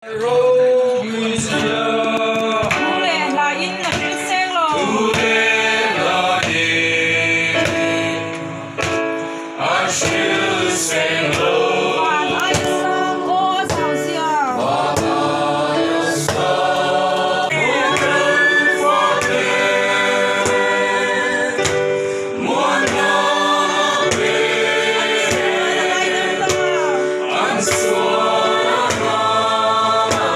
Thu leh hla in a hril seng lo. Van aia sang aw a zau zia. An sual a ngaidam ta.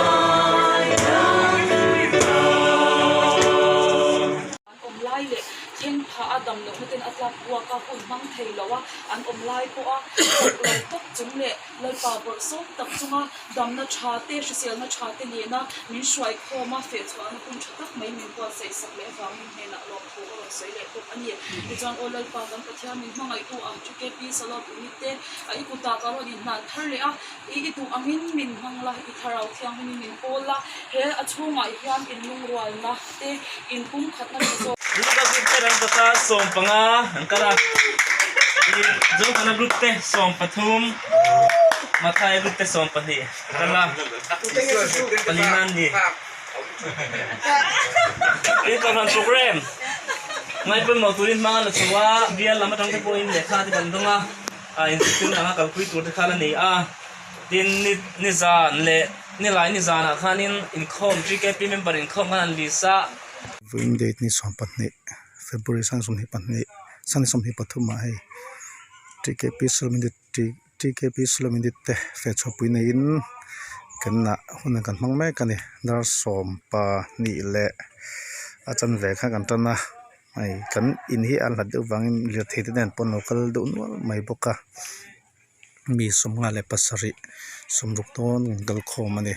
An awm lai leh thleng phah a dam lohna ten a tlak buak a, hun hmang thei lo a, an awm lai pawh a chak lo tawp chung leh Lalpa bawrhsawm tak chunga damna tha te, hriselna tha te nena min hruai khawm a, fehchhuahna hun tha tak mai min buatsaih sak leh avangin hnenah lawmthu a rawn sawi leh bawk a ni. Tichuan, Aw Lalpa kan Pathian min hmangaihtu ang chu KP Salawt Unit te a i kutah ka rawn inhlan thar leh a, i i duh angin min hmang la, i thlarau thianghlimin min pawl la, he a chhungah hian inlungrualna te, inpumkhatna tha zawk. Luka group te ram kawta 15 an kal a, i Zothana group te 13, Mathai group te 12 an kal a, palina an ni. I kohhran program ngaihpawimawh turin hmang a la chho a, bial lam atang te pawhin lehkha te kan dawng a. a inzirtir anga kalpui tur te khan a ni a, tin ni nizan leh nilai nizanah khanin inkhawm TKP member inkhawm khan an list a. Vawiin date ni 12 February sang 22 sang 23 ah hei TKP Sulmindit TKP Sulmindit te fehchhuahpui neiin kan ah hun kan hmang mek a ni dar 12 leh a chanve kha kan tan a. Hei kan in hi a hlat deuh vangin lirthei te nen pawh an lo kal deuh nual mai bawk a mi 57 60 dawn an kal khawm a ni.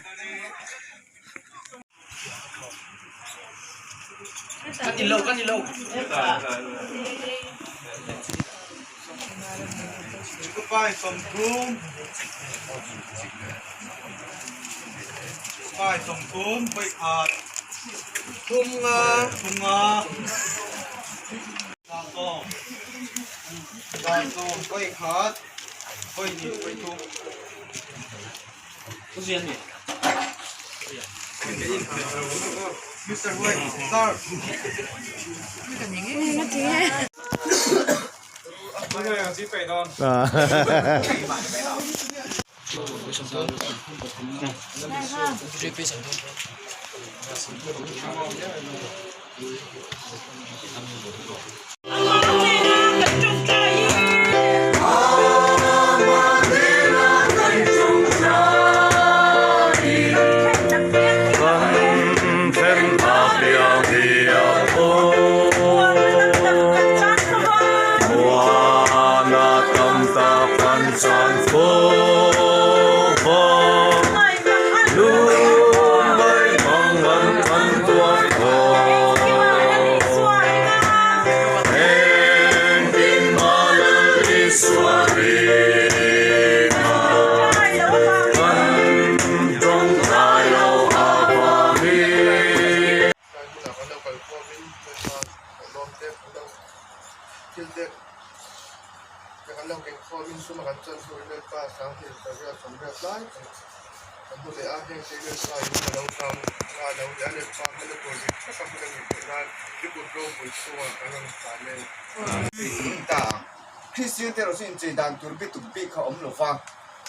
Kristian te erawh chu inchei dan tur bituk bik kha a awm lo va,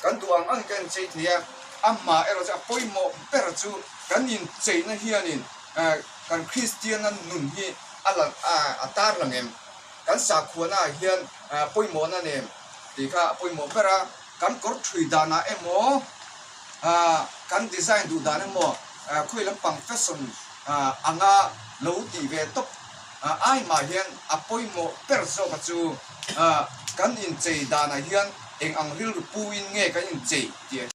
kan duh ang ang kan inchei thei a, amah erawh chu a pawimawh ber chu kan incheina hianin kan Kristiana nun hi a lang a tar lang em? Kan sakhuana ah hian pawimawhna nen tih kha a pawimawh ber a, kan kawr thui danah emaw kan design duh dan emaw khawi lampang fashion anga lo tih ve tawp ai mah hian a pawimawh ber zawk a chu kan inchei danah hian eng ang rilru puin nge kan inchei tih a.